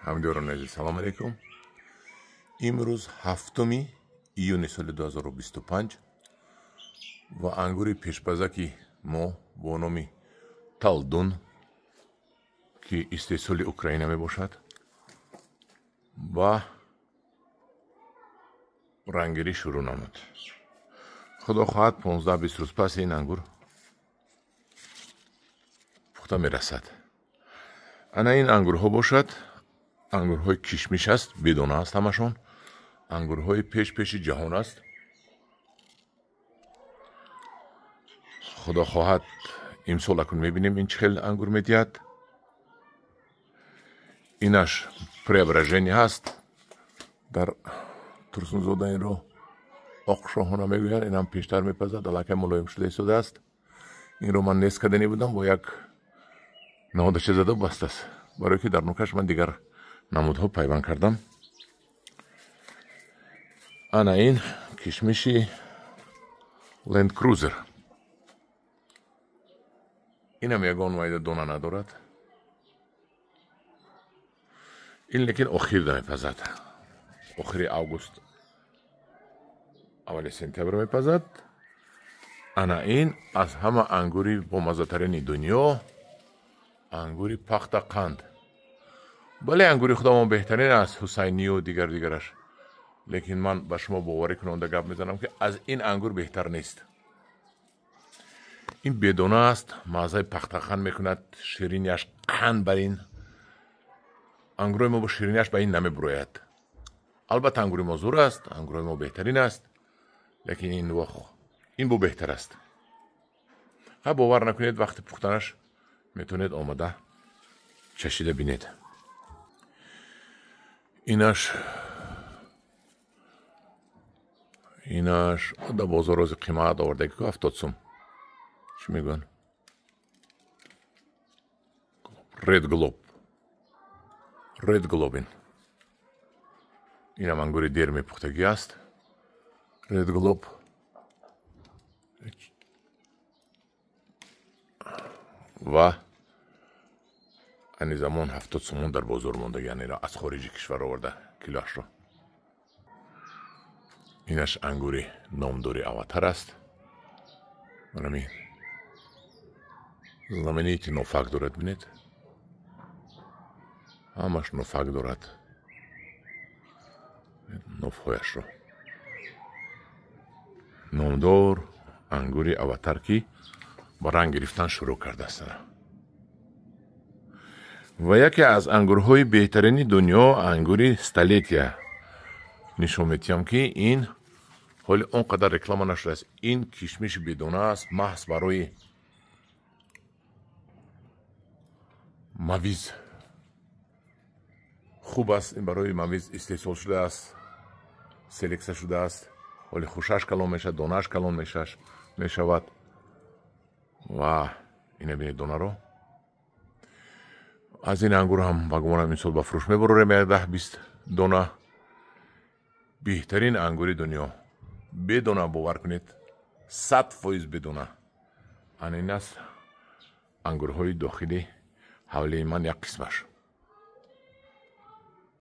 Ҳамдиёрони азиз, салом алейкум. Имрӯз 7 июни соли 2025 ва ангури пешпазаки мо бо номи Талдун, ки истеҳсоли Украина мебошад, ба ранггирӣ шурӯъ намуд. Худо хоҳад 15-20 рӯз пас ин ангур пухта мерасад. Ана ин ангурҳо бошад, ангурҳои кишмиш аст, бедона аст ҳамашон, ангурҳои пеш-пеши ҷаҳон аст. Худо хоҳад имсол акун мебинем ин чӣ хел ангур медиҳад. Инаш преображение ҳаст. Дар Турсунзода инро Оқшоҳона мегӯянд. Инам пештар мепазад, аллакай мулоим шуда истодааст. Инро ман нест кардани будам, бо як наҳодача зада бастааст, барое ки дар нукаш ман дигар намудҳо пайванд кардам. Ана ин кишмиши Ленд Крузер. Инам ягон майда дона надорад. Ин лекин охирда мепазад. Охири август, аввали сентябр мепазад. Ана ин аз ҳама ангури бомаззатарини дунё, ангури пахта қанд. Бале, ангури худамон беҳтарин аст, Ҳусайнию дигар дигараш. Лекин ман ба шумо боварӣ кунонда гап мезанам, ки аз ин ангур беҳтар нест. Ин бедона аст, маззаи пахтақанд мекунад, ширинияш қанд бар ин. Ангурҳои мо бо ширинияш ба ин намебурояд. Албатта ангури мо зур аст, ангурҳои мо беҳтарин аст, лекин ин бо беҳтар аст. Ха, бовар накунед, вақти пухтанаш метавонед омада чашида бинед. Инаш дар бозор рози қимат овардаги ку 70 сум. Чӣ мегӯянд? Ред Глоб. Ред Глоб ин. Инам ангури дер мепухтагӣ аст. Ред Глоб. Ва ани замон 70 сомон дар бозор мондаги, яъне аз хориҷи кишвар оварда килоашро. Инаш ангури номдори Аватар аст. Манами знаменити нофак дорад, бинед. Ҳамаш нофак дорад. Нофҳояшро. Номдор ангури Аватар, ки ба ранг гирифтан шурӯъ кардааст. Ва яке аз ангурҳои беҳтарини дунё ангури Столетия. Нишон медиҳам, ки ин ҳоли он қадар реклама нашудааст. Ин кишмиши бедона аст, маҳз барои мавиз хуб аст. Ин барои мавиз истеҳсол шудааст, селексия шудааст. Ҳоли хушаш калон мешавад, донааш калон мешавад. Ва ина бинед донаро. Аз ин ангур ҳам ба гумонам имсол ба фурӯш мебарорем 10-20 дона. Беҳтарин ангури дунё. Бедона, бовар кунед, 100% бедона. Ана ин аст ангурҳои дохили ҳавлии ман як қисмаш.